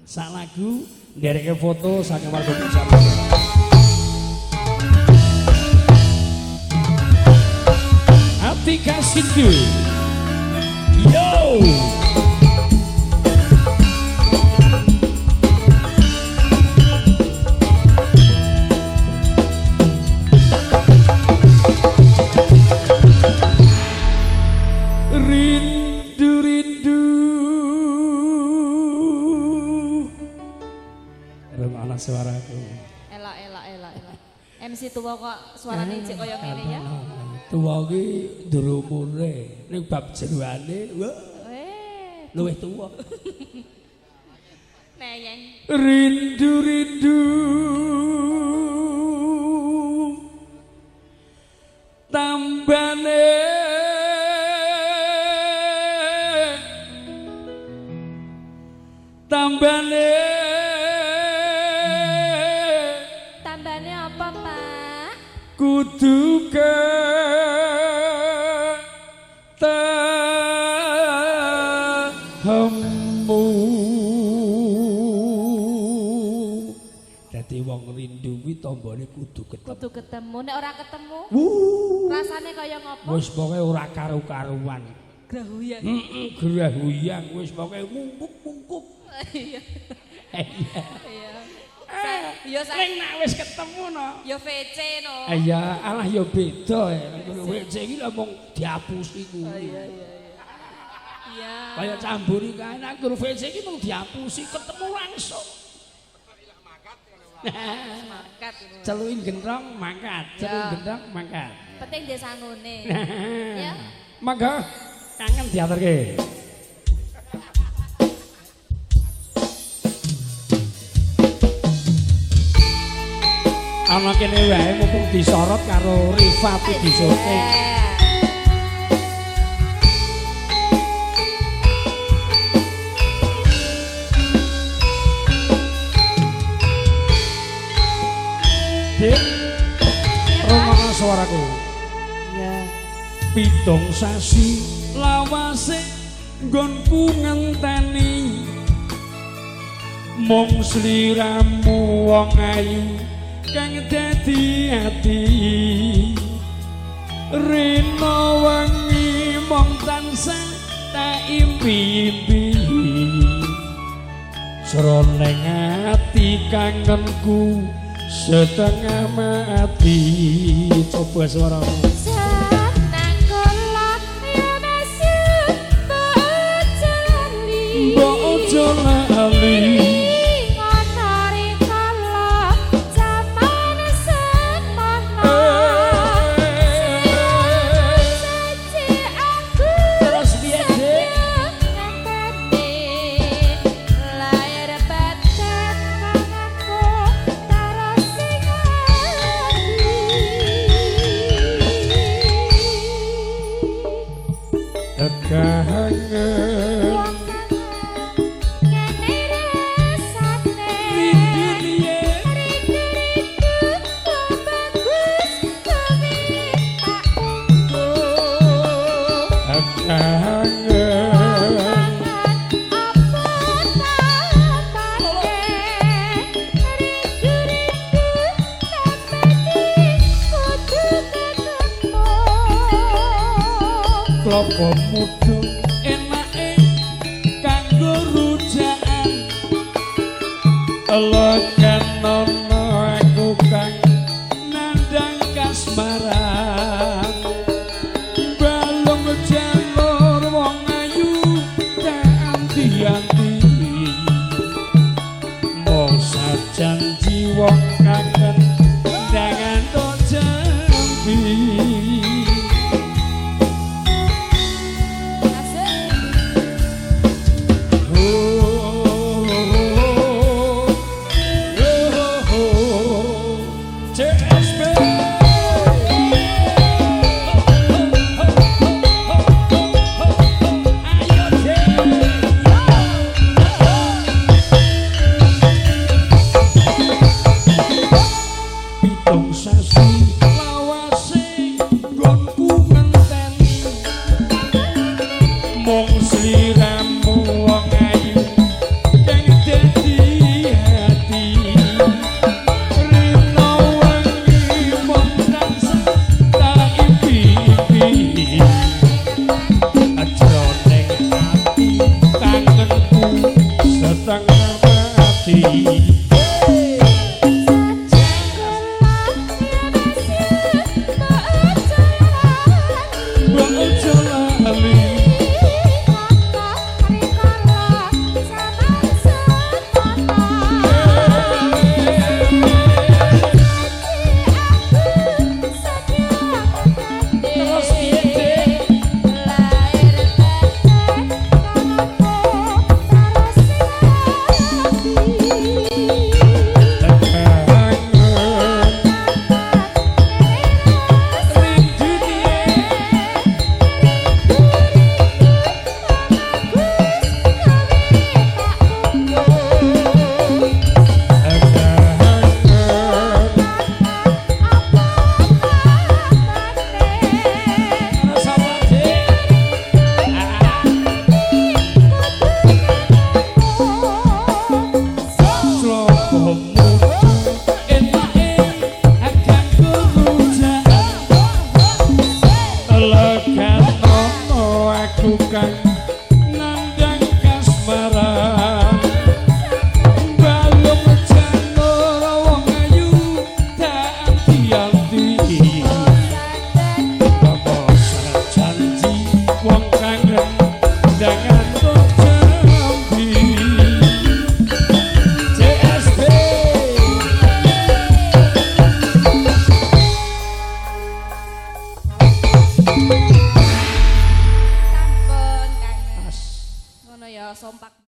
Sak lagu ndereke foto saking warga Pucang. Atika Sindu. Yo. Rindu-rindu Rumana suaraku. Elok elok elok elok. MC tua kok suarane cek kaya ngene ya. Tuwa ki ndurumure ning bab jeroane wah. Luwih tuwa. Neyeng. Rindu-rindu tambane tambane tambane apa, Pak? Kudu ketemu. Dadi wong rindu kuwi tombone kudu ketemu. Kudu ketemu, nek ora ketemu, rasane kaya ngopo? Wis pokoke ora karu-karuan. Grahuyang. Heeh, grahuyang wis pokoke mungkuk-mungkuk. Iya. Iya. Ya ning nek wis ketemu no. Ya VC no. Iya, alah ya beda. VC iki lho mung diapusi kuwi. Iya iya iya. Kaya camburi kae nek guru VC iki mung diapusi ketemu langsung. Mangkat. Celuin gentrong mangkat, celuin gentrong mangkat. Penting desangune. Ya. Mangga kangen diaturke. Ana kene wae mumpung disorot karo Rifa Pidi Syuting. Dik, rungokno suaraku. Iya. 7 sasi lawase nggonku ngenteni mung sliramu wong ayu kang dadi ati rina wengi mung tansah tak impi-impi jroning ati kangenku setengah mati. Coba suaramu. Senang kula ya masuk mbok ojo lali klopo muda enake kanggo rujakan legan ana aku kang nandhang kasmaran balung jalur wong ayu tak anti-anti mung sajanji wong kangen.